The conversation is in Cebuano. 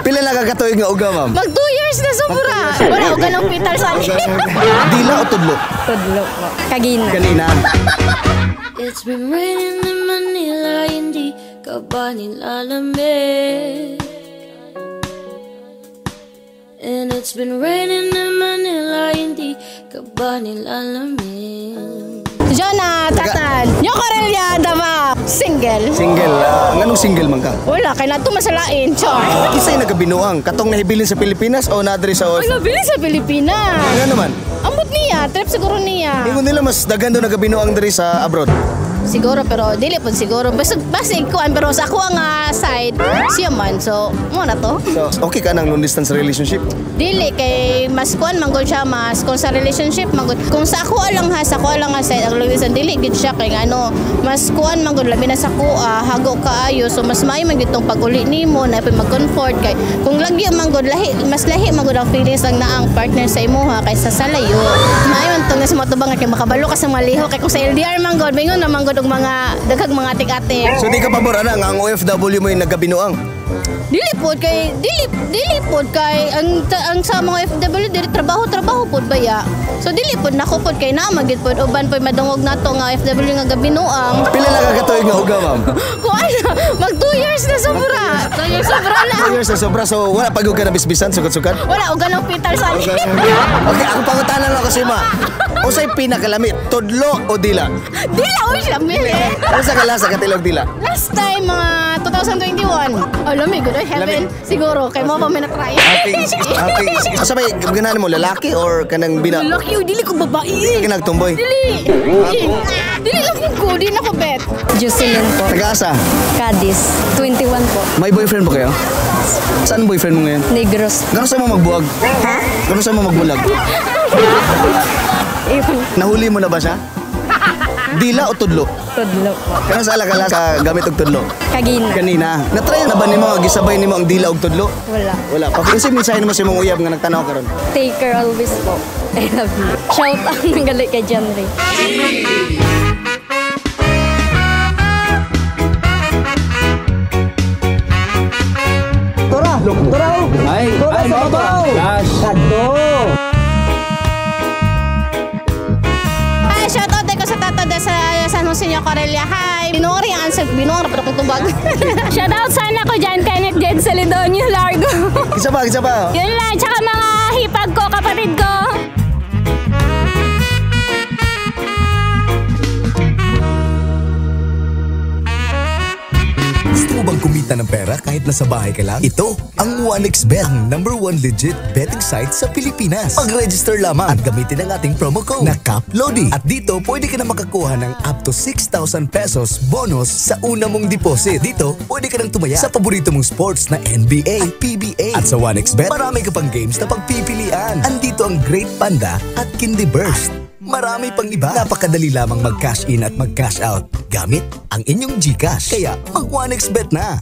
Pila na ka katuig nga uga, ma'am? Mag 2 years na sobra. Wala og ganong pital sa akin. Dila o tudlo? Tudlo po. Kagina. Kanina. It's been raining in Manila, hindi ka ba nilalamig? And it's been raining in Manila, hindi ka ba nilalamig? Jonah, Tatan. Nyo Corelia, Davao. Single. Single. Nganong single man ka? Wala, kay nato masalain. Char. Kisay nagabinuang? Katong nahibilin sa Pilipinas o nadri sa Ay, OF? nabili sa Pilipinas. Nga naman. Ambot niya, trip siguro niya. Ingon nila mas daghan daw nagabinuang diri sa abroad. Siguro pero dili pud siguro. Basta basta kuan pero sa ako nga side siya man. So, mo na to. So, okay ka ng long distance relationship? Dili kay mas kuan manggol siya, mas kung sa relationship manggol kung sa ako lang ha, sa ako lang nga side ang long distance dili gid siya kay ngano mas kuan manggol labi na sa kuha hago kaayo, so mas maayo man gid tong pag-uli nimo na mag-comfort kay kung lagi manggol lahi, mas lahi manggol ang feelings ang naang partner sa imuha kaysa sa layo. Maayo man tong nasa matubang kay makabalo ka sa maliho kay kung sa LDR manggol mingon na manggol og mga daghang mga atik-atik. So di ka pabor ana nga ang OFW mo yung nagabinuang? Dili pod kay dili dili pod kay ang sa mga FW dili trabaho trabaho pod baya. So dili pod nako pod kay naa magid pod uban pod madungog nato nga OFW nga gabinuang. Pila na ka katuig nga uga, ma'am? Kung ano, mag 2 years na sobra. 2 years sobra na. 2 years na sobra. So wala pa gyud ka nabisbisan sukad-sukad? Wala og ganong pital sa akin. Okay, ako pangutana lang ako sa ima. Usay pinakalami, tudlo o dila? Dila uy siya mili. Unsa ka lasa katilog dila? Last time mga 2021. Oh, lami good ay heaven. Siguro kay mo pa may na-try. Okay, okay. Asa may ganahan mo, lalaki or kanang bina? Lalaki uy, dili ko babae. Kinagtumboy. Dili. Dili. Dili lang ko, di na ko bet. Jocelyn po. Taga-asa? Cadiz. 21 po. May boyfriend ba kayo? Saan boyfriend mo ngayon? Negros. Gano'n sa mo magbuwag? Ha? Gano'n sa mo magbulag? Iwan. Nahuli mo na ba siya? Dila o tudlo? Tudlo po. Kano sa alakala ka gamit og tudlo? Kagina. Kanina. Natry na ba nimo gisabay nimo ang dila og tudlo? Wala. Wala. Pa unsa mensahe nimo sa imong uyab nga nagtanaw karon? Take care always po. I love you. Shout out ng gali kay John Ray. Tora! Tora! Ay, Tora ay, sa mo to. babaw! Dash. Hi, shout out ko sa tata de sa San Jose Nyo Corelia. Hi. Binuori ang answer, binuori pero kung tubag. Shout out sana ko dyan, Kenneth Jed Celedonio Largo. Isa pa, isa pa. Yun lang, tsaka mga hipag ko, kapatid ko. Gusto mo bang kumita ng pera kahit nasa bahay ka lang? Ito ang 1xBet, ang #1 legit betting site sa Pilipinas. Mag-register lamang at gamitin ang ating promo code na CAPLODI. At dito, pwede ka na makakuha ng up to 6,000 pesos bonus sa una mong deposit. Dito, pwede ka nang tumaya sa paborito mong sports na NBA at PBA. At sa 1xBet, marami ka pang games na pagpipilian. Andito ang Great Panda at Candy Burst. Marami pang iba. Napakadali lamang mag-cash in at mag-cash out gamit ang inyong GCash. Kaya mag 1xBet na!